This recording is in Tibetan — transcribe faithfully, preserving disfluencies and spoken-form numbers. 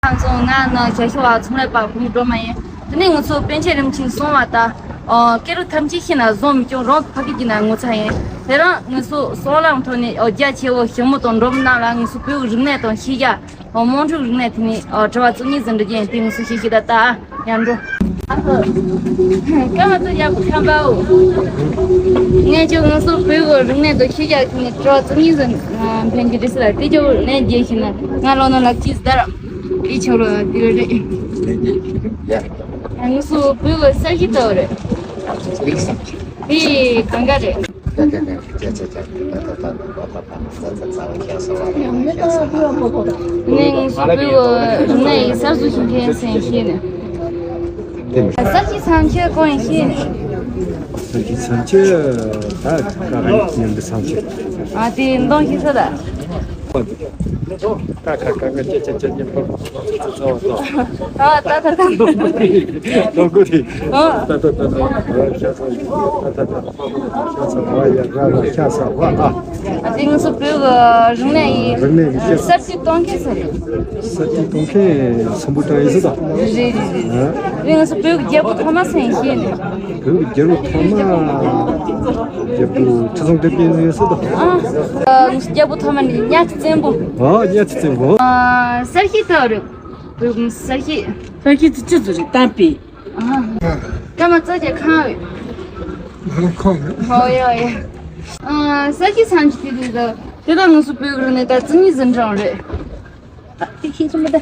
ཁམས་ཚང་ང་ནི་ཞྭ་ཤི་བ་ཚོང་ལས་པ་བུ་མོ་སྒྲོལ་མ་ཡིན། དེ་ནས་ང་ཚོ་པཎ་ཆེན་རིན་པོ་ཆེ་གསུངས་པ་ལྟར། ཨོ། སྐྱེ་རབས་ཐམས་ཅད་ཤེས་ན་བཟང་མི་སྐྱོ་རང་གི་ཕ་སྐད་ཀྱི་ནང་ངོ་ཚ་ཡིན། དེ་རིང་ང་ཚོ་སྲང་ལམ་ཐོག་ནས། ཨོ། རྒྱ་ཆེ་བོ་ཞི་མོ་དང་འགྲོ་མི་རྣམས་ལ་ང་ཚོ་བོད་ཀྱི་རིག་གནས་དང་ཤེས་བྱ། ཨོ། དམངས་ཁྲོད་རིག་གནས་ཐད་ནས། ཨོ། དྲི་བ་རྩོམ་སྙིང་ཟིན་འདྲི་རྒྱུ་ཡིན། དེ་ང་ཚོ་ཤེས་ཤེས་ད་ལྟ་ཡར་འགྲོ། སྐར་མ་ཚོ་ཡག་པོ་ཁམས་པའོ། ངས་ཁྱོད་ང་ཚོ་བོད་ཀྱི་རིག་གནས་དང་ཤེས་བྱ་ཐད་ནས་དྲི་བ་རྩོམ་སྙིང་ཟིན་འདྲི་རྒྱུ་རེད་ཟེར་ལ། དེ་ཁྱོད་ལན་རྒྱག་ཤེས་ན་ང་ལོ་ན་ལག་ཅིག་ཟླ་ར་ཨི་ཆོག་ལོ་དེ་རེད། ང་ཚོ་བོད་ཀྱི་ས་གཞི་ལྟ་བུ་རེད། དེ་གང་ག་རེད། ནས་ང་ཚོ་བོད་ཀྱི་རིག་གནས་ཡིན་གསར་བཟོ་བྱེད་མཁན་ཟེར་ཤེས་ནས། ས་གཞི་ཚང་ཁྱེད་གང་ཡིན་ཤེས་ནས། ས་གཞི་ཚང་ཁྱེད་ད་ག་རེ་ཉམས་པའི་ཚང་ཁྱེད། ཨ་དེ་འདང་ཤེས་ས་ད། ད་ཁ་ཁ་ཁ་ཅེ་ཅེ་ཅེ་ཉེ་པོ། ཨ་ད་ད་ད། ལོ་གུ་རི། ཨ་ད་ད་ད་ད། ཤ་ཚ་ཡི་ད་ད་ད། ཤ་ཚ་བ་ཡ་ར་ར་ཤ་ཚ་བ་ཨ། ཨ་དེ་ང་ཚོ་བོད་ཀྱི་རིག་གནས་ཡིན། རིག་གནས་ཡིན་ཤ། གསར་བརྗེ་གཏོང་མཁན་ཟེར་རེད། གསར་བརྗེ་གཏོང་མཁན་སམ་བྷོ་ཊ་ཡིན་ཟེར་ད། རེད་རེད་རེད། ཨ་རེད། ང་ཚོ་བོད་ཀྱི་རྒྱལ་པོ་ཐོག་མ་ཟེར་ཤེས་ནས། བོད་ཀྱི་རྒྱལ་པོ་ཐོག་མ། རྒྱལ་པོ་ཁྲི་སྲོང་ལྡེ་བཙན་ཡིན་ཟེར་ད། ཨ་ང་ཚོ་རྒྱལ་པོ་ཐོག་མ་ནི་གཉའ་ཁྲི་བཙན་པོ། ཨ་གཉའ་ཁྲི་བཙན་པོ། ཨ་གསར་བརྗེ་ལྟ་བུ་རེད། བོད་ཀྱི་གསར་བརྗེ། གསར་བརྗེ་དེ་ཅི་ཟིག་རེད་གཏམ་དཔེ། ཨ། སྐར་མ་རྩ་ཆེ་ཁང་བའི། ཁོ་ཁོ་ཡོད། ཧོ་ཡོད་ཡོད། ཨ་གསར་བརྗེ་ཚང་གི་དུས་དུས་དུ་དེ་དག་ང་ཚོ་བོད་ཀྱི་རིག་གནས་ད་རྩིས་ནི་ཟིན་གྲངས་རེད། ཨ་དེ་ཤེས་སོང་མི་ད།